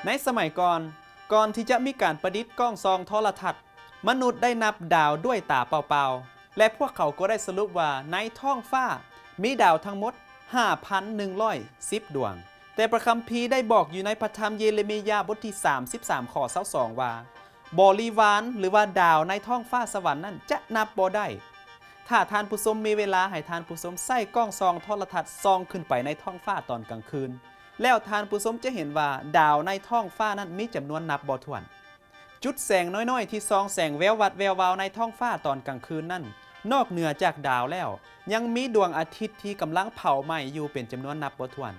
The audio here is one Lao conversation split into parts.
ໃນສະໄໝກ່ອນ, ກ່ອນທີ່ຈະມີການປະດິດກ້ອງສ່ອງໂທລະທັດ, ມະນຸດໄດ້ນັບດາວດ້ວຍຕາເປົ່າໆ ແລະ ພວກເຂົາກໍໄດ້ສະຫຼຸບວ່າໃນທ້ອງຟ້າມີດາວທັງໝົດຫ້າພັນໜຶ່ງຮ້ອຍສິບດວງ. ແຕ່ພະຄຳພີໄດ້ບອກຢູ່ໃນພະທຳເຢເຣມີຍາບົດທີສາມສິບສາມ ຂໍ້ຊາວສອງວ່າ, ບໍລິວານ ຫຼືວ່າດາວໃນທ້ອງຟ້າສະຫວັນນັ້ນຈະນັບບໍ່ໄດ້. ຖ້າທ່ານຜູ້ຊົມມີເວລາ, ໃຫ້ທ່ານຜູ້ຊົມໃຊ້ກ້ອງສ່ອງໂທລະທັດສ່ອງຂຶ້ນໄປໃນທ້ອງຟ້າຕອນກາງຄືນ, ແລ້ວທ່ານຜູ້ຊົມຈະເຫັນວ່າດາວໃນທ້ອງຟ້ານັ້ນມີຈຳນວນນັບບໍ່ຖ້ວນ. ຈຸດແສງນ້ອຍໆທີ່ສ່ອງແສງແວວວັດແວວວາວໃນທ້ອງຟ້າຕອນກາງຄືນນັ້ນ, ນອກເໜືອຈາກດາວແລ້ວ, ຍັງມີດວງອາທິດທີ່ກຳລັງເຜົາໄໝ້ຢູ່ເປັນຈຳນວນນັບບໍ່ຖ້ວນ.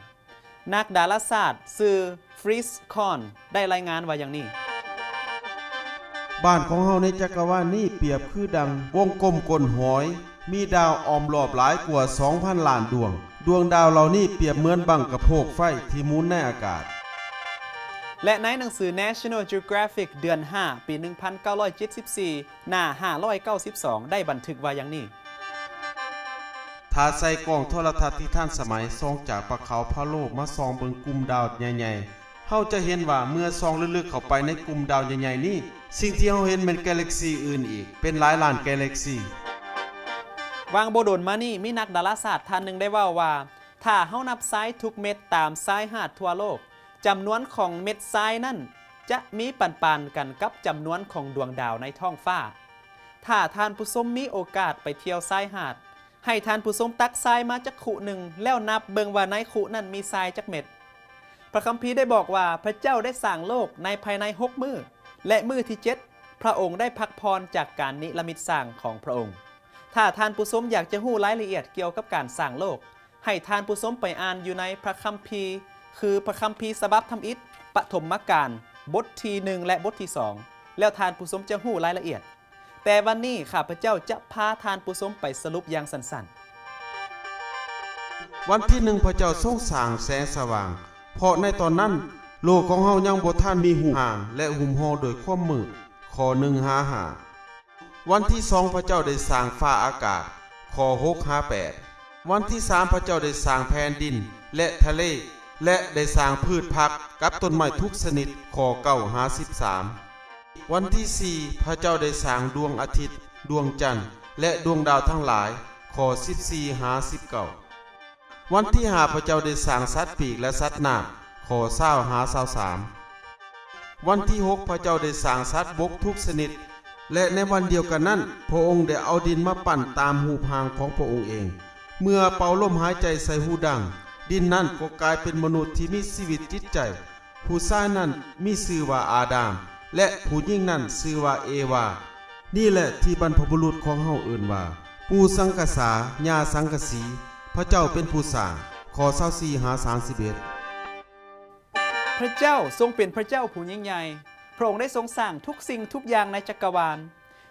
ນັກດາລາສາດຊື່ ຟຣິດສ໌ ຄອນ ໄດ້ລາຍງານວ່າຢ່າງນີ້. ບ້ານຂອງເຮົາໃນຈັກກະວານນີ້ປຽບຄືດັ່ງວົງກົມກົ້ນຫອຍ, ມີດາວອ້ອມລອບຫຼາຍກວ່າສອງພັນລ້ານດວງ. ດວງດາວເຫຼົ່ານີ້ປຽບເໝືອນບັ້ງກະໂພກໄຟທີ່ໝູນໃນອາກາດ. ແລະ ໃນໜັງສື National Geographic ເດືອນຫ້າ ປີໜຶ່ງພັນເກົ້າຮ້ອຍເຈັດສິບສີ່ ໜ້າຫ້າຮ້ອຍເກົ້າສິບສອງ ໄດ້ບັນທຶກວ່າຢ່າງນີ້. ຖ້າໃສ່ກ້ອງໂທລະທັດທີ່ທັນສະໄໝ ສ່ອງຈາກພວກເຂົາພາໂລມາສ່ອງເບິ່ງກຸ່ມດາວໃຫຍ່ໆ, ເຮົາຈະເຫັນວ່າເມື່ອສ່ອງເລິກໆເຂົ້າໄປໃນກຸ່ມດາວໃຫຍ່ໆນີ້, ສິ່ງທີ່ເຮົາເຫັນແມ່ນກາແລັກຊີອື່ນອີກເປັນຫຼາຍລ້ານກາແລັກຊີ. ຫວ່າງບໍ່ດົນມານີ້, ມີນັກດາລາສາດທ່ານໜຶ່ງໄດ້ເວົ້າວ່າ, ຖ້າເຮົານັບຊາຍທຸກເມັດຕາມຊາຍຫາດທົ່ວໂລກ, ຈຳນວນຂອງເມັດຊາຍນັ້ນຈະມີປັນໆກັນກັບຈຳນວນຂອງດວງດາວໃນທ້ອງຟ້າ. ຖ້າທ່ານຜູ້ຊົມມີໂອກາດໄປທ່ຽວຊາຍຫາດ, ໃຫ້ທ່ານຜູ້ຊົມຕັກຊາຍມາຈັກຄຸໜຶ່ງ ແລ້ວນັບເບິ່ງວ່າໃນຄຸນັ້ນມີຊາຍຈັກເມັດ. ພະຄຳພີໄດ້ບອກວ່າ ພະເຈົ້າໄດ້ສ້າງໂລກໃນພາຍໃນຫົກມື້ ແລະ ມື້ທີເຈັດ ພະອົງໄດ້ພັກຜ່ອນຈາກການນິລະມິດສ້າງຂອງພະອົງ. ຖ້າທ່ານຜູ້ຊົມຢາກຈະຮູ້ລາຍລະອຽດກ່ຽວກັບການສ້າງໂລກ, ໃຫ້ທ່ານຜູ້ຊົມໄປອ່ານຢູ່ໃນພະຄຳພີ, ຄື ພະຄຳພີສະບັບທຳອິດ, ປະຖົມມະການ, ບົດທີໜຶ່ງ ແລະ ບົດທີສອງ, ແລ້ວທ່ານຜູ້ຊົມຈະຮູ້ລາຍລະອຽດ. ແຕ່ວັນນີ້ ຂ້າພະເຈົ້າຈະພາທ່ານຜູ້ຊົມໄປສະຫຼຸບຢ່າງສັ້ນໆ. ວັນທີໜຶ່ງ ພະເຈົ້າຊົງສ້າງແສງສະຫວ່າງ, ເພາະໃນຕອນນັ້ນ ໂລກຂອງເຮົາຍັງບໍ່ທັນມີຮູບຮ່າງ ແລະ ຫຸ້ມຫໍ່ດ້ວຍຄວາມມືດ, ຂໍ້ໜຶ່ງຫາຫ້າ. ວັນທີສອງ ພະເຈົ້າໄດ້ສ້າງຟ້າອາກາດ, ຂໍ້ຫົກຫາແປດ. ວັນທີສາມ ພະເຈົ້າໄດ້ສ້າງແຜ່ນດິນ ແລະ ທະເລ, ແລະ ໄດ້ສ້າງພືດຜັກກັບຕົ້ນໄມ້ທຸກຊະນິດ, ຂໍ້ເກົ້າຫາສິບສາມ. ວັນທີສີ່ ພະເຈົ້າໄດ້ສ້າງດວງອາທິດ, ດວງຈັນ ແລະ ດວງດາວທັງຫຼາຍ, ຂໍ້ສິບສີ່ຫາສິບເກົ້າ. ວັນທີຫ້າ ພະເຈົ້າໄດ້ສ້າງສັດປີກ ແລະ ສັດນ້ຳ, ຂໍ້ຊາວຫາຊາວສາມ. ວັນທີຫົກ ພະເຈົ້າໄດ້ສ້າງສັດບົກທຸກຊະນິດ, ແລະ ໃນວັນດຽວກັນນັ້ນ ພະອົງໄດ້ເອົາດິນມາປັ້ນຕາມຮູບຮ່າງຂອງພະອົງເອງ. ເມື່ອເປົ່າລົມຫາຍໃຈໃສ່ຮູດັງ, ດິນນັ້ນກໍກາຍເປັນມະນຸດທີ່ມີຊີວິດຈິດໃຈ. ຜູ້ຊາຍນັ້ນມີຊື່ວ່າອາດາມ ແລະ ຜູ້ຍິງນັ້ນຊື່ວ່າເອວາ. ນີ້ແຫຼະທີ່ບັນພະບຸລຸດຂອງເຮົາເອີ້ນວ່າ ປູ່ສັງກະສາ, ຍ່າສັງກະສີ, ພະເຈົ້າເປັນຜູ້ສ້າງ, ຂໍ້ຊາວສີ່ຫາສາມສິບເອັດ. ພະເຈົ້າຊົງເປັນພະເຈົ້າຜູ້ຍິ່ງໃຫຍ່. ພະອົງໄດ້ຊົງສ້າງທຸກສິ່ງທຸກຢ່າງໃນຈັກກະວານ.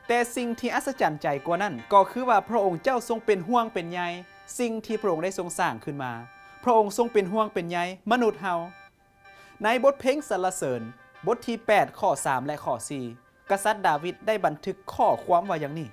ແຕ່ສິ່ງທີ່ອັດສະຈັນໃຈກວ່ານັ້ນ ກໍຄືວ່າພະອົງເຈົ້າຊົງເປັນຫ່ວງເປັນໃຍສິ່ງທີ່ພະອົງໄດ້ຊົງສ້າງຂຶ້ນມາ. ພະອົງຊົງເປັນຫ່ວງເປັນໃຍມະນຸດເຮົາ. ໃນບົດເພງສັນລະເສີນ, ບົດທີແປດ ຂໍ້ສາມ ແລະ ຂໍ້ສີ່, ກະສັດດາວິດໄດ້ບັນທຶກຂໍ້ຄວາມວ່າຢ່າງນີ້.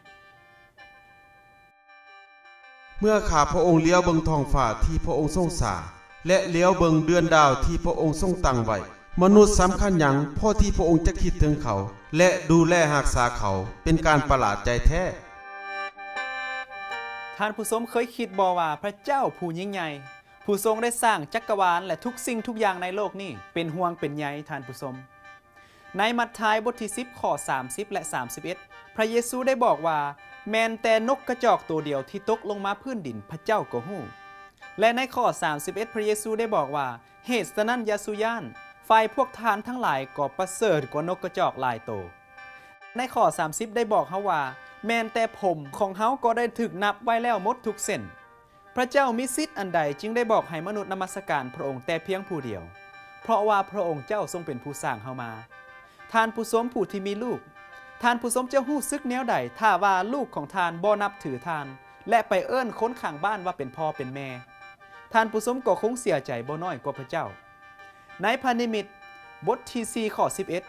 ເມື່ອຂ້າພະອົງຫຼຽວເບິ່ງທ້ອງຟ້າທີ່ພະອົງຊົງສ້າງ ແລະ ຫຼຽວເບິ່ງເດືອນດາວທີ່ພະອົງຊົງຕັ້ງໄວ້, ມະນຸດສຳຄັນຫຍັງພໍທີ່ພະອົງຈະຄິດເຖິງເຂົາ ແລະ ດູແລຮັກສາເຂົາ ເປັນການປະຫຼາດໃຈແທ້. ທ່ານຜູ້ຊົມເຄີຍຄິດບໍ່ວ່າພະເຈົ້າຜູ້ຍິ່ງໃຫຍ່, ຜູ້ຊົງໄດ້ສ້າງຈັກກະວານ ແລະ ທຸກສິ່ງທຸກຢ່າງໃນໂລກນີ້ ເປັນຫ່ວງເປັນໃຍທ່ານຜູ້ຊົມ? ໃນມັດທາຍບົດທີສິບ ຂໍ້ສາມສິບ ແລະ ສາມສິບເອັດ, ພະເຢຊູໄດ້ບອກວ່າ, ແມ່ນແຕ່ນົກກະຈອກໂຕດຽວທີ່ຕົກລົງມາພື້ນດິນ ພະເຈົ້າກໍຮູ້. ແລະ ໃນຂໍ້ສາມສິບເອັດ ພະເຢຊູໄດ້ບອກວ່າ, ເຫດສະນັ້ນຢ່າສູ່ຢ້ານ, ຝ່າຍພວກທ່ານທັງຫຼາຍກໍປະເສີດກວ່ານົກກະຈອກຫຼາຍໂຕ. ໃນຂໍ້ສາມສິບໄດ້ບອກເຮົາວ່າ, ແມ່ນແຕ່ຜົມຂອງເຮົາກໍໄດ້ຖືກນັບໄວ້ແລ້ວໝົດທຸກເສັ້ນ. ພະເຈົ້າມີສິດອັນໃດຈຶ່ງໄດ້ບອກໃຫ້ມະນຸດນະມັດສະການພະອົງແຕ່ພຽງຜູ້ດຽວ? ເພາະວ່າພະອົງເຈົ້າຊົງເປັນຜູ້ສ້າງເຮົາມາ. ທ່ານຜູ້ຊົມຜູ້ທີ່ມີລູກ, ທ່ານຜູ້ຊົມຈະຮູ້ສຶກແນວໃດ ຖ້າວ່າລູກຂອງທ່ານບໍ່ນັບຖືທ່ານ ແລະ ໄປເອີ້ນຄົນຂ້າງບ້ານວ່າເປັນພໍ່ເປັນແມ່? ທ່ານຜູ້ຊົມກໍຄົງເສຍໃຈບໍ່ນ້ອຍກວ່າພະເຈົ້າ. ໃນພະນິມິດ ບົດທີສີ່ ຂໍ້ສິບເອັດ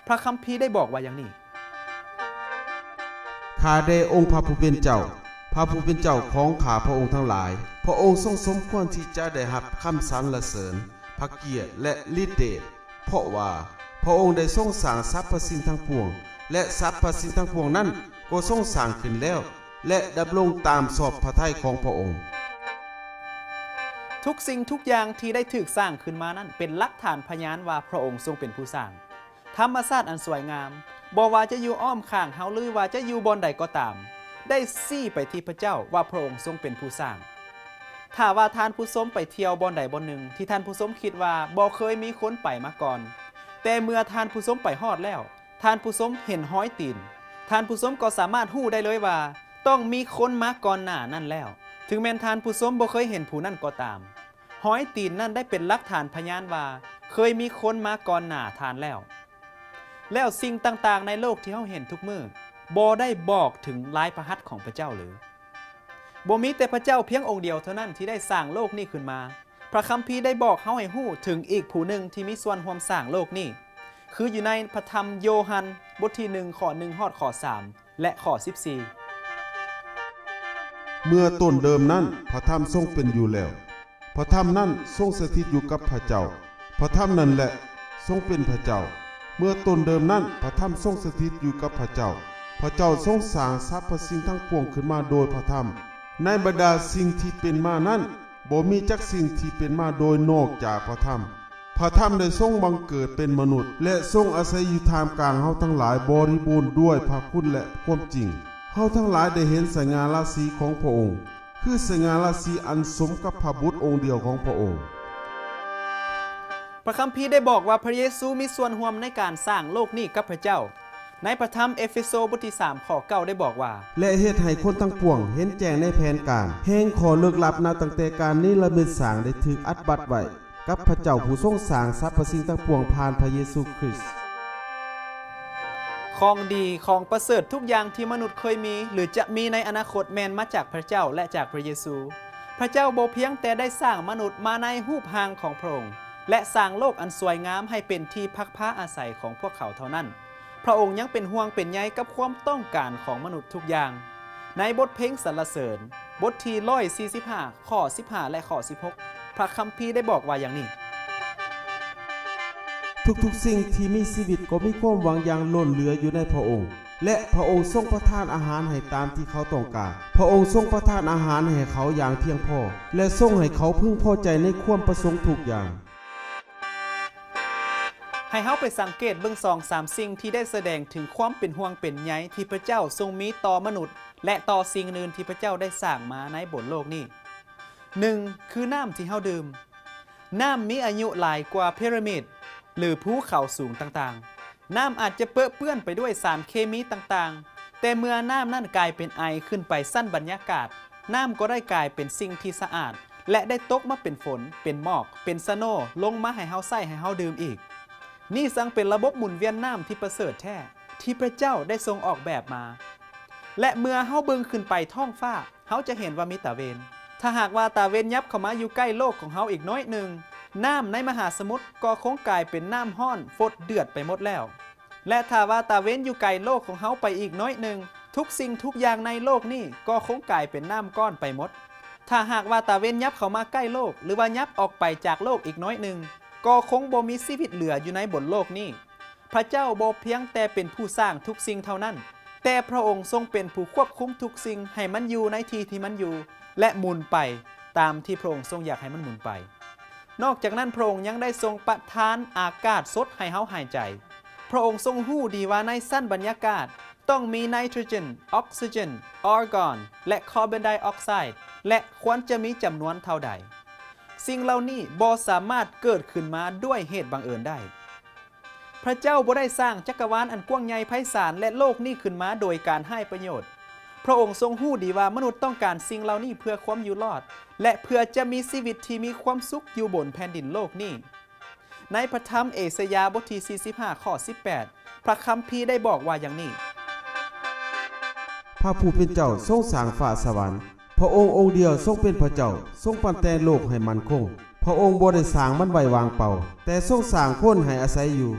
ພະຄຳພີໄດ້ບອກວ່າຢ່າງນີ້. ຂ້າແດ່ອົງພະຜູ້ເປັນເຈົ້າ, ພະຜູ້ເປັນເຈົ້າຂອງຂ້າພະອົງທັງຫຼາຍ, ພະອົງຊົງສົມຄວນທີ່ຈະໄດ້ຮັບຄຳສັນລະເສີນ, ພະກຽດ ແລະ ລິດເດດ, ເພາະວ່າພະອົງໄດ້ຊົງສ້າງສັບພະສິ່ງທັງປວງ ແລະ ສັບພະສິ່ງທັງປວງນັ້ນກໍຊົງສ້າງຂຶ້ນແລ້ວ ແລະ ດຳລົງຕາມຊອບພະໄທຂອງພະອົງ. ທຸກສິ່ງທຸກຢ່າງທີ່ໄດ້ຖືກສ້າງຂຶ້ນມານັ້ນ ເປັນຫຼັກຖານພະຍານວ່າພະອົງຊົງເປັນຜູ້ສ້າງ. ທຳມະຊາດອັນສວຍງາມ, ບໍ່ວ່າຈະຢູ່ອ້ອມຂ້າງເຮົາ ຫຼືວ່າຈະຢູ່ບ່ອນໃດກໍຕາມ, ໄດ້ຊີ້ໄປທີ່ພະເຈົ້າວ່າພະອົງຊົງເປັນຜູ້ສ້າງ. ຖ້າວ່າທ່ານຜູ້ຊົມໄປທ່ຽວບ່ອນໃດບ່ອນໜຶ່ງ ທີ່ທ່ານຜູ້ຊົມຄິດວ່າບໍ່ເຄີຍມີຄົນໄປມາກ່ອນ, ແຕ່ເມື່ອທ່ານຜູ້ຊົມໄປຮອດແລ້ວ, ທ່ານຜູ້ຊົມເຫັນຮອຍຕີນ, ທ່ານຜູ້ຊົມກໍສາມາດຮູ້ໄດ້ເລີຍວ່າຕ້ອງມີຄົນມາກ່ອນໜ້ານັ້ນແລ້ວ, ເຖິງແມ່ນທ່ານຜູ້ຊົມບໍ່ເຄີຍເຫັນຜູ້ນັ້ນກໍຕາມ. ຮອຍຕີນນັ້ນໄດ້ເປັນຫຼັກຖານພະຍານວ່າເຄີຍມີຄົນມາກ່ອນໜ້າທ່ານແລ້ວ. ແລ້ວສິ່ງຕ່າງໆໃນໂລກທີ່ເຮົາເຫັນທຸກມື້ ບໍ່ໄດ້ບອກເຖິງລາຍພະຫັດຂອງພະເຈົ້າຫຼື? ບໍ່ມີແຕ່ພະເຈົ້າພຽງອົງດຽວເທົ່ານັ້ນທີ່ໄດ້ສ້າງໂລກນີ້ຂຶ້ນມາ. ພະຄຳພີໄດ້ບອກເຮົາໃຫ້ຮູ້ເຖິງອີກຜູ້ໜຶ່ງທີ່ມີສ່ວນຮ່ວມສ້າງໂລກນີ້, ຄືຢູ່ໃນພະທຳໂຢຮັນ ບົດທີໜຶ່ງ ຂໍ້ໜຶ່ງ ຮອດຂໍ້ສາມ ແລະ ຂໍ້ສິບສີ່. ເມື່ອຕົ້ນເດີມນັ້ນ ພະທຳຊົງເປັນຢູ່ແລ້ວ. ພະທຳນັ້ນຊົງສະຖິດຢູ່ກັບພະເຈົ້າ. ພະທຳນັ້ນແຫຼະຊົງເປັນພະເຈົ້າ. ເມື່ອຕົ້ນເດີມນັ້ນ ພະທຳຊົງສະຖິດຢູ່ກັບພະເຈົ້າ. ພະເຈົ້າຊົງສ້າງສັບພະສິ່ງທັງປວງຂຶ້ນມາໂດຍພະທຳ. ໃນບັນດາສິ່ງທີ່ເປັນມານັ້ນ ບໍ່ມີຈັກສິ່ງທີ່ເປັນມາໂດຍນອກຈາກພະທຳ. ພະທຳໄດ້ຊົງບັງເກີດເປັນມະນຸດ ແລະ ຊົງອາໄສຢູ່ທ່າມກາງເຮົາທັງຫຼາຍບໍລິບູນດ້ວຍພະຄຸນ ແລະ ຄວາມຈິງ. ເຮົາທັງຫຼາຍໄດ້ເຫັນສະຫງ່າລາສີຂອງພະອົງ, ຄືສະຫງ່າລາສີອັນສົມກັບພະບຸດອົງດຽວຂອງພະອົງ. ພະຄຳພີໄດ້ບອກວ່າພະເຢຊູມີສ່ວນຮ່ວມໃນການສ້າງໂລກນີ້ກັບພະເຈົ້າ. ໃນພະທຳເອເຟໂຊບົດທີສາມ ຂໍ້ເກົ້າ ໄດ້ບອກວ່າ, ແລະ ເຮັດໃຫ້ຄົນທັງປວງເຫັນແຈ້ງໃນແຜນການແຫ່ງຂໍ້ເລິກລັບ ນັບຕັ້ງແຕ່ການເນລະມິດສ້າງໄດ້ຖືກອັດບັດໄວ້ກັບພະເຈົ້າຜູ້ຊົງສ້າງສັບພະສິ່ງທັງປວງຜ່ານພະເຢຊູຄຣິສ. ຂອງດີ, ຂອງປະເສີດທຸກຢ່າງທີ່ມະນຸດເຄີຍມີ ຫຼື ຈະມີໃນອະນາຄົດ ແມ່ນມາຈາກພະເຈົ້າ ແລະ ຈາກພະເຢຊູ. ພະເຈົ້າບໍ່ພຽງແຕ່ໄດ້ສ້າງມະນຸດມາໃນຮູບຮ່າງຂອງພະອົງ ແລະ ສ້າງໂລກອັນສວຍງາມໃຫ້ເປັນທີ່ພັກພາອາໄສຂອງພວກເຂົາເທົ່ານັ້ນ, ພະອົງຍັງເປັນຫ່ວງເປັນໃຍກັບຄວາມຕ້ອງການຂອງມະນຸດທຸກຢ່າງ. ໃນບົດເພງສັນລະເສີນ ບົດທີຮ້ອຍສີ່ສິບຫ້າ ຂໍ້ສິບຫ້າ ແລະ ຂໍ້ສິບຫົກ ພະຄຳພີໄດ້ບອກວ່າຢ່າງນີ້, ທຸກໆສິ່ງທີ່ມີຊີວິດກໍມີຄວາມຫວັງຢ່າງລົ້ນເຫຼືອຢູ່ໃນພະອົງ ແລະ ພະອົງຊົງປະທານອາຫານໃຫ້ຕາມທີ່ເຂົາຕ້ອງການ. ພະອົງຊົງປະທານອາຫານໃຫ້ເຂົາຢ່າງພຽງພໍ ແລະ ຊົງໃຫ້ເຂົາເພິ່ງພໍໃຈໃນຄວາມປະສົງທຸກຢ່າງ. ໃຫ້ເຮົາໄປສັງເກດເບິ່ງສອງສາມສິ່ງທີ່ໄດ້ສະແດງເຖິງຄວາມເປັນຫ່ວງເປັນໃຍທີ່ພະເຈົ້າຊົງມີຕໍ່ມະນຸດ ແລະ ຕໍ່ສິ່ງອື່ນໆທີ່ພະເຈົ້າໄດ້ສ້າງມາໃນບົນໂລກນີ້. ໜຶ່ງ ຄືນ້ຳທີ່ເຮົາດື່ມ. ນ້ຳມີອາຍຸຫຼາຍກວ່າປີຣາມິດ ຫຼື ພູເຂົາສູງຕ່າງໆ. ນ້ຳອາດຈະເປິະເປື້ອນໄປດ້ວຍສານເຄມີຕ່າງໆ, ແຕ່ເມື່ອນ້ຳນັ້ນກາຍເປັນໄອຂຶ້ນໄປຊັ້ນບັນຍາກາດ, ນ້ຳກໍໄດ້ກາຍເປັນສິ່ງທີ່ສະອາດ ແລະ ໄດ້ຕົກມາເປັນຝົນ, ເປັນໝອກ, ເປັນສະໂນ ລົງມາໃຫ້ເຮົາໃຊ້, ໃຫ້ເຮົາດື່ມອີກ. ນີ້ຊ່າງເປັນລະບົບໝູນວຽນນ້ຳທີ່ປະເສີດແທ້ ທີ່ພະເຈົ້າໄດ້ຊົງອອກແບບມາ. ແລະ ເມື່ອເຮົາເບິ່ງຂຶ້ນໄປທ້ອງຟ້າ, ເຮົາຈະເຫັນວ່າມີຕາເວັນ. ຖ້າຫາກວ່າຕາເວັນຫຍັບເຂົ້າມາຢູ່ໃກ້ໂລກຂອງເຮົາອີກໜ້ອຍໜຶ່ງ, ນ້ຳໃນມະຫາສະໝຸດກໍຄົງກາຍເປັນນ້ຳຮ້ອນຟົດເດືອດໄປໝົດແລ້ວ. ແລະ ຖ້າວ່າຕາເວັນຢູ່ໄກໂລກຂອງເຮົາໄປອີກໜ້ອຍໜຶ່ງ, ທຸກສິ່ງທຸກຢ່າງໃນໂລກນີ້ກໍຄົງກາຍເປັນນ້ຳກ້ອນໄປໝົດ. ຖ້າຫາກວ່າຕາເວັນຫຍັບເຂົ້າມາໃກ້ໂລກ ຫຼືວ່າຫຍັບອອກໄປຈາກໂລກອີກໜ້ອຍໜຶ່ງ, ກໍຄົງບໍ່ມີຊີວິດເຫຼືອຢູ່ໃນບົນໂລກນີ້. ພະເຈົ້າບໍ່ພຽງແຕ່ເປັນຜູ້ສ້າງທຸກສິ່ງເທົ່ານັ້ນ, ແຕ່ພະອົງຊົງເປັນຜູ້ຄວບຄຸມທຸກສິ່ງໃຫ້ມັນຢູ່ໃນທີ່ທີ່ມັນຢູ່ ແລະ ໝູນໄປຕາມທີ່ພະອົງຊົງຢາກໃຫ້ມັນໝູນໄປ. ນອກຈາກນັ້ນ, ພະອົງຍັງໄດ້ຊົງປະທານອາກາດສົດໃຫ້ເຮົາຫາຍໃຈ. ພະອົງຊົງຮູ້ດີວ່າໃນຊັ້ນບັນຍາກາດຕ້ອງມີໄນໂຕຣເຈນ, ອອກຊີເຈນ, ອາກອນ ແລະ ຄາບອນໄດອອກໄຊ ແລະ ຄວນຈະມີຈຳນວນເທົ່າໃດ. ສິ່ງເຫຼົ່ານີ້ບໍ່ສາມາດເກີດຂຶ້ນມາດ້ວຍເຫດບັງເອີນໄດ້. ພະເຈົ້າບໍ່ໄດ້ສ້າງຈັກກະວານອັນກວ້າງໃຫຍ່ໄພສານ ແລະ ໂລກນີ້ຂຶ້ນມາໂດຍການໄຮ້ປະໂຫຍດ. ພະອົງຊົງຮູ້ດີວ່າມະນຸດຕ້ອງການສິ່ງເຫຼົ່ານີ້ເພື່ອຄວາມຢູ່ລອດ ແລະ ເພື່ອຈະມີຊີວິດທີ່ມີຄວາມສຸກຢູ່ບົນແຜ່ນດິນໂລກນີ້. ໃນພະທຳເອຊາຍາບົດທີສີ່ສິບຫ້າ ຂໍ້ສິບແປດ ພະຄຳພີໄດ້ບອກວ່າຢ່າງນີ້, ພະຜູ້ເປັນເຈົ້າຊົງສ້າງຟ້າສະຫວັນ. ພະອົງອົງດຽວຊົງເປັນພະເຈົ້າ, ຊົງປັ້ນແຕ່ງໂລກໃຫ້ໝັ້ນຄົງ. ພະອົງບໍ່ໄດ້ສ້າງມັນໄວ້ວ່າງເປົ່າ, ແຕ່ຊົງສ້າງຄົນໃຫ້ອາໄສຢູ່.